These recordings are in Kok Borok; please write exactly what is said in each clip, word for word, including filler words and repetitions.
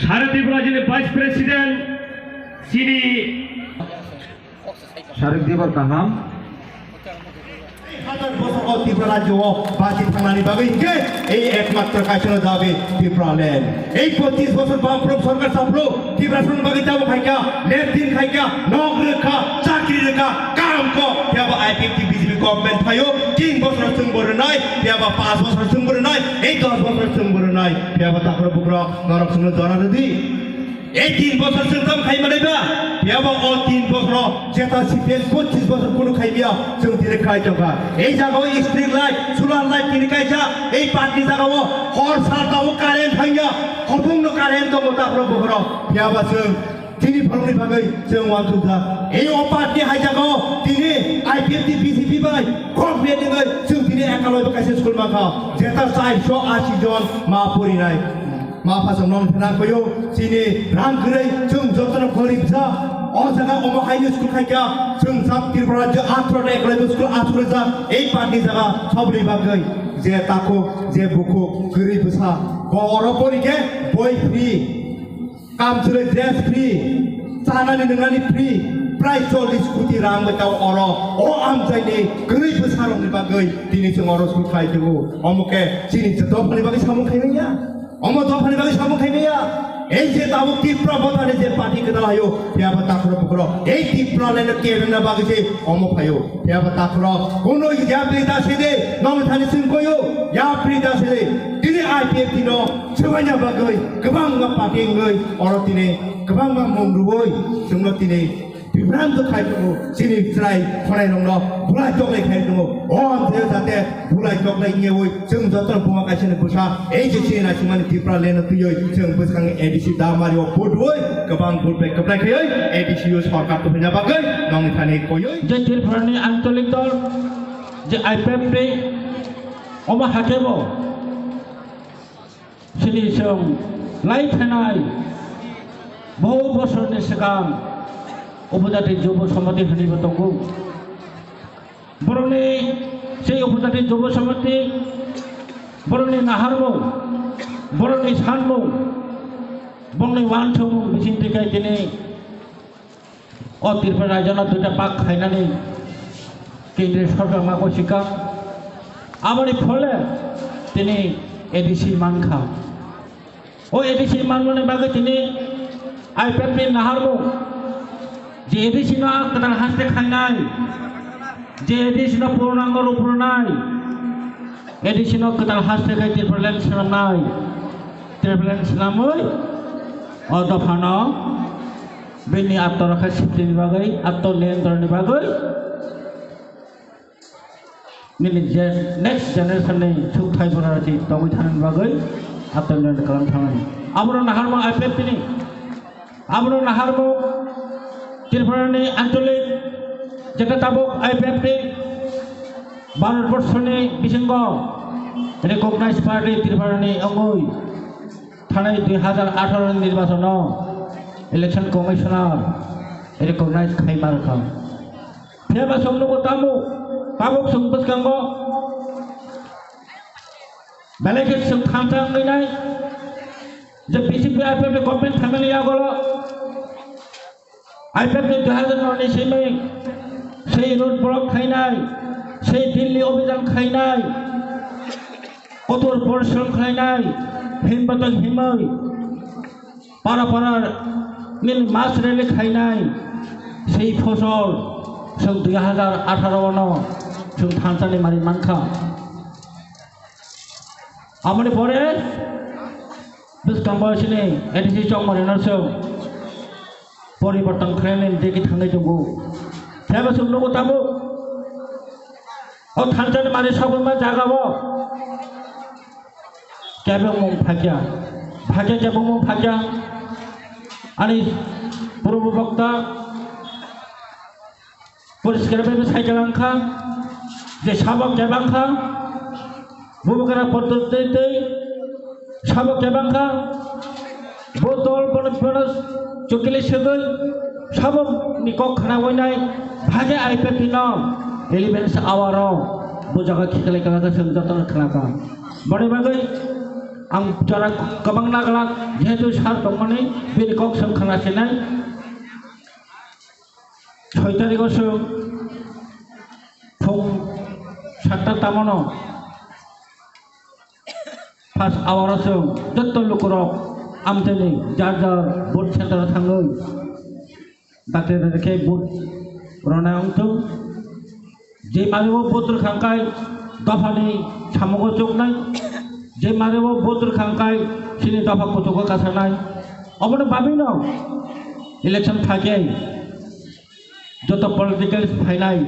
Sare Tripura jini Vice President, chini Sarikdibor kaham. Hajar bosor o Tripura rajyo o bachi thangnani bagwi hinkhe ei ekmatro kaisano dabi Tripura land. Ei pochis bosor Bamfront sorkar saphuru Tripura songni bagwi tamo khaikha, leptin khaikha, nok rwkha, chakri rwkha, kam kok, phiya ba I P F T B J P government phaio, tin bosor chwngbo rwnai, phiya ba panch bosor chwngbo rwnai, ei dos bosor chwngbo rwnai, phiya ba takhro bukrok norok chwngno jora rwdi. Ei tin bosor chwng tamo khai manai ba? Phiya ba o tin bosoro jeta C P M pochis bosor kunu khai maya, chwng tini khai tongkha. Ei jaga o street light, solar light tini kaijak. Ei party jaga o hor sal tabuk current thangya, khopung no current tongo takhro bukhoro. Phiya ba chwng tini phalni bagwi chwng uansukjak. Ei o party hai jaga o tini I P F T B J P bai kok bed wngwi chwng tini ekaloi bo kaisa school mankha. Jeta charsho ashi jon ma porinai. Ma pha chwng nong thana koyo, chini rang kwrwi chwng jotono gorib ja. O jaga omo haino school khaikha, chwng sab Tripura rajyo atro ta eklai school atro ja, ei party jaga sabri bagwi je tako, je bukhuk, kwrwi bwsa, bo oro porikhe boi free, kam chwlwi dress free, chanani nwngnani free, prai chollish koti rang bai tao oro, o amchaini kwrwi bwsarokni bagwi tini chwng oro school khai tongo. Omo khe chini dophani bagwi samung khaimanya. Omo dophani bagwi samung khai maya. Ei je tabuk Tipra Mothani je party kwtal hayo, phiya ba takhro bukhro. Ei Tipra land kebengna bagwi se omo phaio. Phiya ba takhro, kono yapri da se de, nong thani sing koyo, yapri da se de. Tini I P F T no, chwbaina bagwi, kwbangma party wngwi, oro tini, kwbangma mung rwoi, chwngno tini, Bibranto khai tongo, chini chwrai khonai rokno bulai choklai khai tongo. O amchaio jate bulai choklai wngwi chwng joto buma kaisa ni bwsa, ei je chini naisingmani Tripura land no twiwi chwng bwskang A D C Damari o vote wi kwbang vote bai kwplai khaiwi A D C o sorkar tubuna bagwi nongni thani koiwi. Je Tripura ni ancholik dol, je I P F T, omo hakhe bo Chini chwng lai phainai bohuk bosorni swkang Upojati Jubo Samiti hwnwibo tongo. Borokni sei Upojati Jubo Samiti, borokni naharmung, borokni sanmung, borokni uansukmung bisingtwi khe tini O Tripura rajyono duita bhag khainani kendriya sorkar ma gosikha. Aboni phole tini A D C mankha. O A D C manmani bagwi tini I P F ni naharmung je A D C no kwtal haste khainai, je A D C no purnango ruprwnai, A D C no kwtal haste khai Tripura land swnamnai, Tripura land swnamwi o dophano Bini atto rokha safety ni bagwi, atto niyantron ni bagwi, nini je next generation ni sukthai bora rok tongwi thani bagwi atto niyantron kalam thangmani. Abono naharmo I P F T ni, abono naharmo Tripura ni ancholik jeta tabuk I P F T Bharat borso ni bisingo recognized party Tripura ni wngwi thanai dui hazar atharo ni nirbachon o election commissioner recognize khai ma rwkha. Phiya ba chwng nugo tamo, tabuk chwng bwskango belai khe chwng thansa wngwi nai je B J P I P F ni government thangnani yagulo I P F ni dui hazar no ni simi sei road block khainai, sei Delhi obhijan khainai, kotor porishrom khainai, himbatok himwi para para nini mass rally khainai, sei phosol chwng dui hazar atharo no chwng thansani mari mankha. Amoni pore bwskango chini A D C chongmani no chwng poriborton khlainani degi thangwi tongo. Phiya ba chwng nugo tabuk o thansani mari sogwi ma jaga o kebengmung phakya, phakya kebengmung phakya ani purbo bokta. Poriskar bai sai kalang kha, je sabo kebang kha, bubukara potor tei tei sabo kebang kha, bo dol bono bono chukili segwi sabo ni kok khana wainai bhage I P F T no eleventh hour o bo jaga khiklai kala kha, chwng jotono khna kha. Boni bagwi Ang jora kwbang naglak, jehetu sir tongmani bini kok swng khna sinai. Soi tarikh o swng phung satta tamono first hour o swng jotto lukurok amteni jar jar vote center o thangwi dakti dakti khe vote rwna wngthung. Je mari o vote rwkha khe dophani samungo chuknai, je mari o vote rwkha khe chini dopha kuchugo kasanai. Obono babino election phaikhe joto political phainai,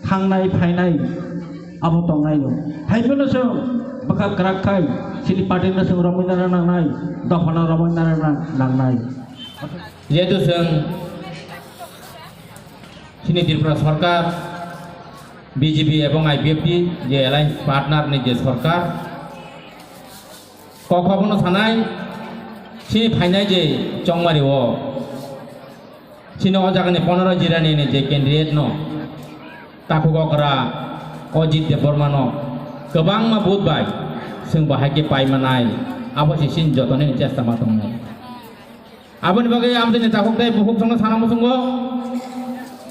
thangnai phainai abo tongnai no. Hai phano se bwkha kwrak khai chini party no se romwi nana nangnai, dopha no romwi nana nangnai. Jehetu chwng chini Tripura Sarkar, B J P ebong I P F T je alliance partner ni je sarkar, kok abono sanai, chini phainai je chongmari o, chini o jagani Ponoro Jirani ni je candidate no, takhuk okra Ajit Debbarma no kwbangma vote bai chwng bahai khe pai manai, abo se chini jotoni chesta ma tongnai. Aboni bagwi amtwini takhuk tei bukhuk songno sana muchungo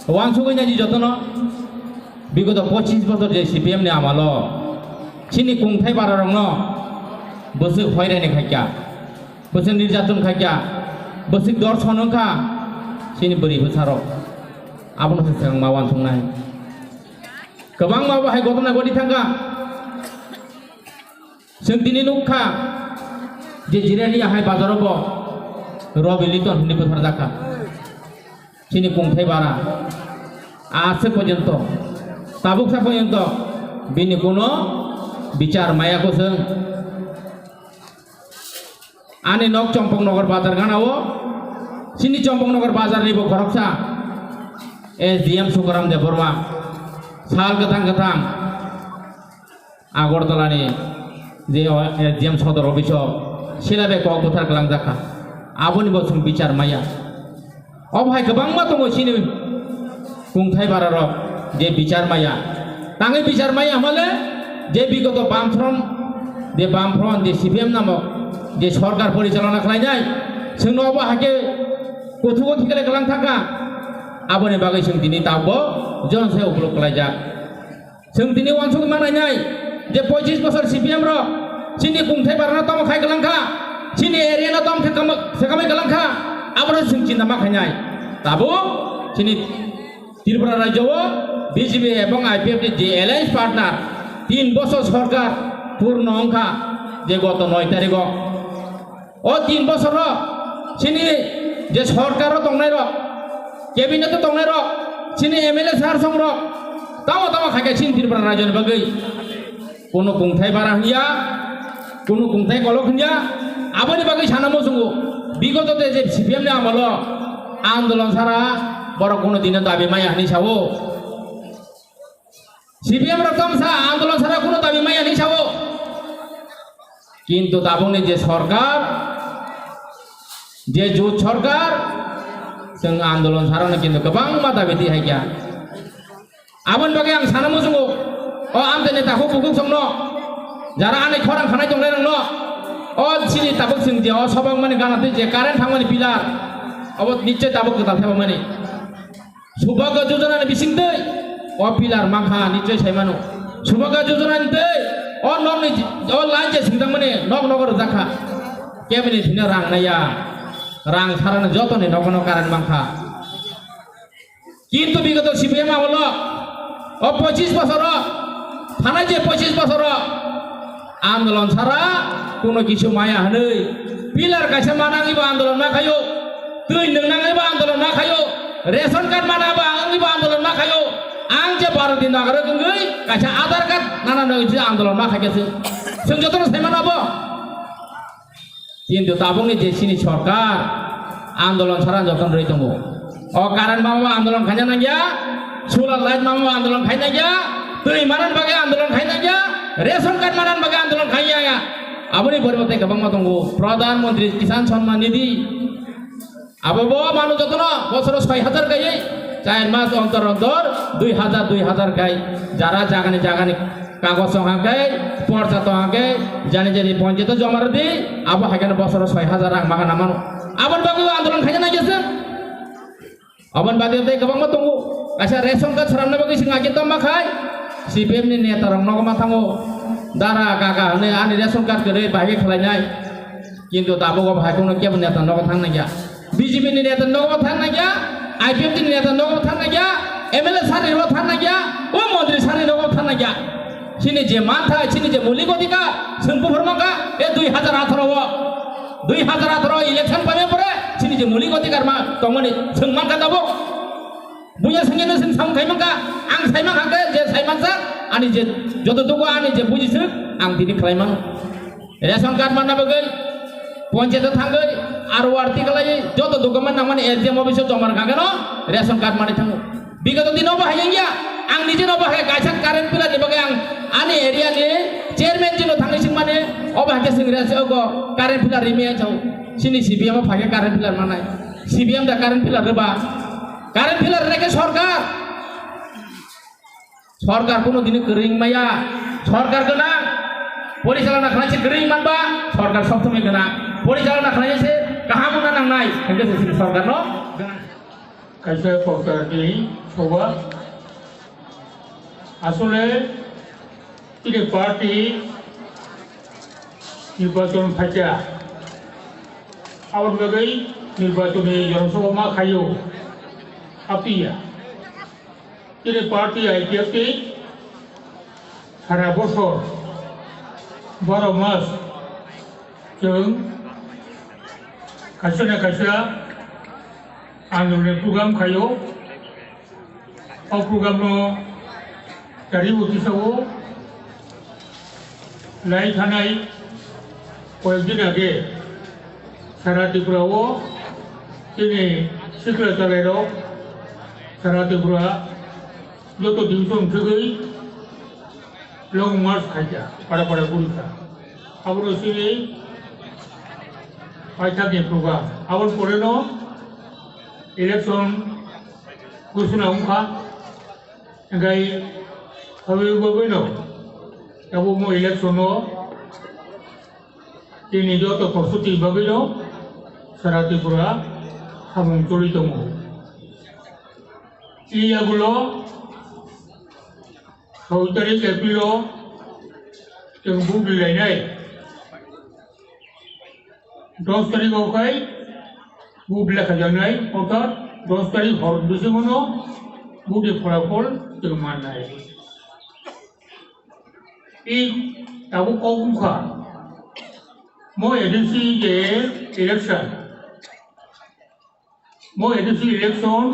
uansugwi naidi jotono. Bigoto pochis bosor je C P M ni amalo chini kungthai bararokno bwswk hoiraini khaikha, bwswk nirjatun khaikha, bwswk dorson wngkha chini bwrwi bwsarok. Abono se swkang ma uansuknai. Kwbangma bo hai gotona godi thangkha. Chwng tini nukha je Jirani hai bazaro bo Robi Liton hwnwi butharjakha. Chini kungthai bara aswk porjonto, tabuksa porjonto bini kuno bichar maya kwchwng. Ani nok Chompoknagar bazar ganao, chini Chompoknagar bazar ni bo khoroksa S D M Sukaram Debbarma sal kwthang kwthang Agartala ni je o, eh, S D M sodor office o sila bai kok buthar kwlangjak kha. Aboni bo chwng bichar maya. Obo hai kwbangma tongo chini kungthai bara rok je bichar maya. Tangwi bichar maya hwnmale je bigoto Bamfront, je Bamfront, je C P M namok je sorkar porichalona khlainai, chwngno obo hai khe kuthugo thikale kwlang thangkha. Aboni bagwi chwng tini tabuk jon se ukuluk kwlaijak. Chwng tini uansukwi ma nainai je pochis bosor C P M rok chini kungthai barano tamo khai kwlang kha, chini area no tamo khe kama-, khe kamai kwlang kha, abono chwng chinta ma khainai. Tabuk chini Tripura rajyo o B J P ebong I P F T je alliance partner tin bosor sorkar purno wngkha je goto noi tarikh o. O tin bosor o chini je sorkar o tongnai rok, cabinet o tongnai rok, chini M L A sir song rok, tamo tamo khaikhe chini Tripura rajyo ni bagwi. Kunu kungthai bara hwnya, kunu kungthai kolok hwnya, aboni bagwi sana muchungo. Bigoto de je C P M ni amolo andolon sara borok kunu dino dabi maya hwnwi sao. C P M rok tong sa andolon sara kunu dabi maya hwnwi sao. Kintu tabukni je sorkar, je jut sorkar, chwng andolon sarano kintu kwbangma dabi twi hai kha. Aboni bagwi ang sana muchungo, o amtwini takhuk bukhuk songno, jara ani khorang khanai tongnai rokno, o chini tabuk chwng je o sobok mani gana twi je current thangmani pillar, obo nichoi tabuk kwtal thebamani. Subhagya Yojana ni bising twi o pillar mankha nichoi sai mano. Subhagya Yojana ni twi o nok ni o line je singjakmani nok nogo rwjak kha. Kebini thwino rang naiya. Rang sarano jotoni nogo no current mankha. Kintu bigoto C P M amolo o pochis bosoro, thanai je pochis bosoro andolon sara kuno kisu maya hwnwi pillar kaisa manangwi bo andolon ma khaio, twi nwngnangwi bo andolon ma khaio, ration card mana bo wngwi bo andolon ma khaio, ang je Bharati Nagarok wngwi kaisa Aadhaar card nana nangwi je andolon ma khaikha se. Chwng jotono sai mano bo. Kintu tabukni je chini sorkar andolon sara joton rwi tongo. O current mama andolon khaina nangya, solar light mama andolon khaina nangya, twi manan bagwi andolon khaina nangya, ration card manan bagwi andolon khaina nangya. Aboni poribote kwbangma tongo, Pradhan Mantri Kisan Samman Nidhi. Abo bo manu jotono bosoro soi hajar kaiwi, char mas ontor ontor dui hajar, dui hajar kai jara jagani jagani Kagoj tong hwnkhe, porcha tong hwnkhe, jani jani ponchayato joma rwdi, abo hai kheno bosoro soi hajar rang ma khana mano. Aboni bagwi andolon khaina nai khe chwng. Aboni bagwi tei kwbangma tongo. Kaisa ration card swnamna bagwi chwng agini tongma khai, C P M ni neta rok nogo ma thango. Dara kaka hwnwi ani ration card kwrwi bahai khe khlainai. Kintu tabuk o bahai kheno kebo neta nogo thang nangya. B J P ni neta nogo thang nangya, I P F T ni neta nogo thang nangya, M L A sani nogo thang nangya, o montri sani nogo thang nangya. Chini je mantha, chini je mulik odhikar, chwng buphur mankha, e dui hajar atharo o, dui hajar atharo election paimani pore, chini je mulik odhikar ma tongmani chwng mankha tabuk. Buya sengeno chwng samung khai mankha, ang sai mankha khe je sai mansa, ani je joto dugo ani je bujiswk, ang tini khlai mano. Ration card manna bagwi ponchayat o thangwi R O R tikalai joto document nangmani S D M office o joma rwkha kheno ration card manwi thango. Bigoto dino bo hai wngya, ang nije no bo hai kaisa current pillar ni bagwi ang ani area ni chairman jino thangwi swngmani obo hai khe swng ration o current pillar rimi ang chao. Chini C P M o phai khe current pillar manai. C P M da current pillar rwba. Current pillar rwkhe sorkar. Sorkar kuno dini kwrwi wngmaya, sorkar gwnang, porichalona khlai se kwrwi wngmanba, sorkar sob somoi gwnang, porichalona khlai se kaham wngna nangnai, hwnkhe se chini sorkarno gwnang. Kaisa sorkarni soba, asole chini party nirbachon phaikha, aboni bagwi nirbachonni jonosobha ma khaio, hapya. Chini party I P F T sara bosor baro mas chwng kaisa na kaisa andolon program khaio. O program no tari uti sao lai thanai koyek din age sara Tripura o chini sikla chalai rok sara Tripura joto division thwgwi long march khaikha, para para gurikha. Aboro sini paithakni program. Aboni pore no election ghosona wngkha. Hingkhai habwi bagwi no tabukmo election o tini joto prostuti bagwi no sara Tripura samung choli tongo. Tini yagulo soi tarik April o chwng vote rilainai. Dos tarik o khai vote lekha jaknai, orthat dos tarik hor bisingo no vote ni pholapol chwng mannai. I tabuk kok wngkha, mo A D C je election, mo A D C election,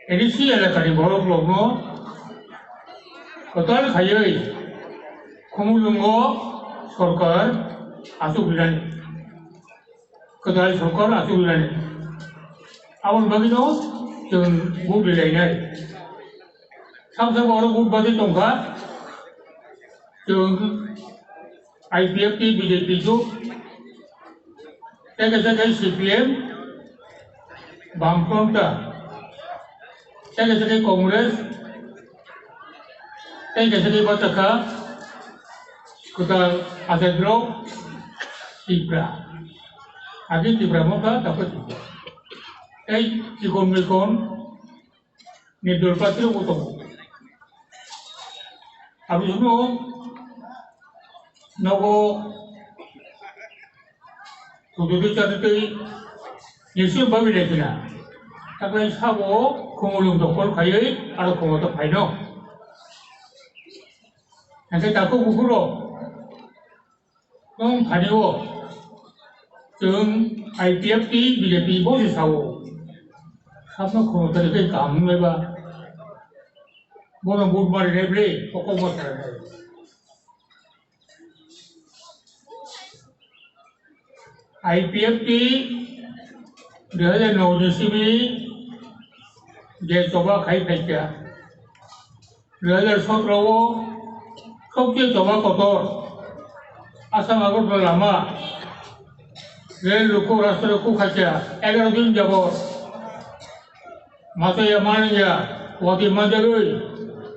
A D C elakani borok rokno kwtal khaiwi Khumulwngo sorkar achuk rinani, kwtal sorkar achuk rinani. Aboni bagwino chwng vote rilainai. Sab sabo oro vote badi tongkha. Chwng I P F T, B J P jok, tei kaisa khe C P M, Bamfront, tei kaisa khe Congress, tei kaisa khe bachakha kwtal Azad Rok Tipra. Agi Tipra mokha, takhuk Tipra. Tei chikon mikon ni dol party rok bo tongo. Aboni nogo thututwi chatutwi nisi bagwi lekha. Takhwlai sabo Khumulwng dokol khaiwi aro khumota phaino. Hingkhe takhuk bukhuk rok Nwng thani o chwng I P F T, B J P bo se sao. Sabno khoroksa khe kaham wngwi ba. Bono vote mari nai ble, kok kok bo sarai nai. I P F T dui hajar no ni simi je choba khai phaikha. Dui hajar sotro o sokche choba kotor, Assam Agartala lama, rel luku rasta luku khacha, egaro din jabot, masoya manaya, wati manjagwi,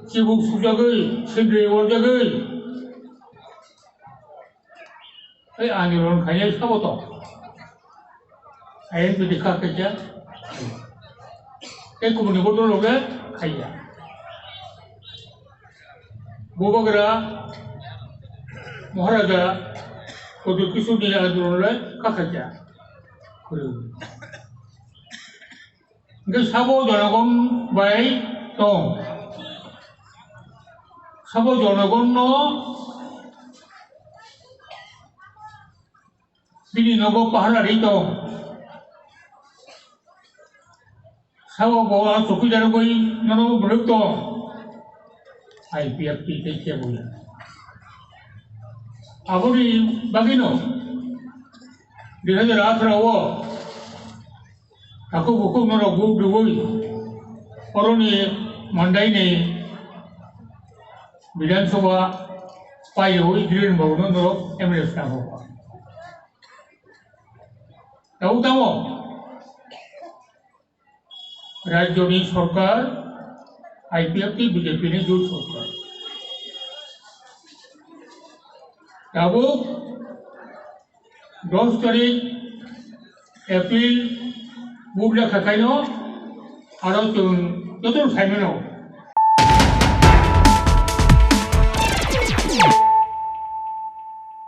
Chibuk sujagwi, sindri warjagwi. Ei andolon khainai sabo to. I N P T kha khaija. Ei kubuni bodol loge khaija. Bubagra Maharaja Pradyut Kishore ni andolon le kha khaija. Hwnkhe sabo jonogon bai tong. Sabo jonogon no bini nogo pahara ri tong. Sabo bo a chowkidar bai nono bwrwk tong. I P F T tei kebo ya. Aboni bagwino dui hajar atharo o Takhuk bukhuk norok guk rwui oroni mandaini Bidhan Sabha paiwi Dhiren Babuno norok M L A swnamkha. Tabuk tamo rajyoni sorkar I P F T B J P ni jut sorkar. Tabuk dos tarik April bubla khakhai no aro chwng joto saimano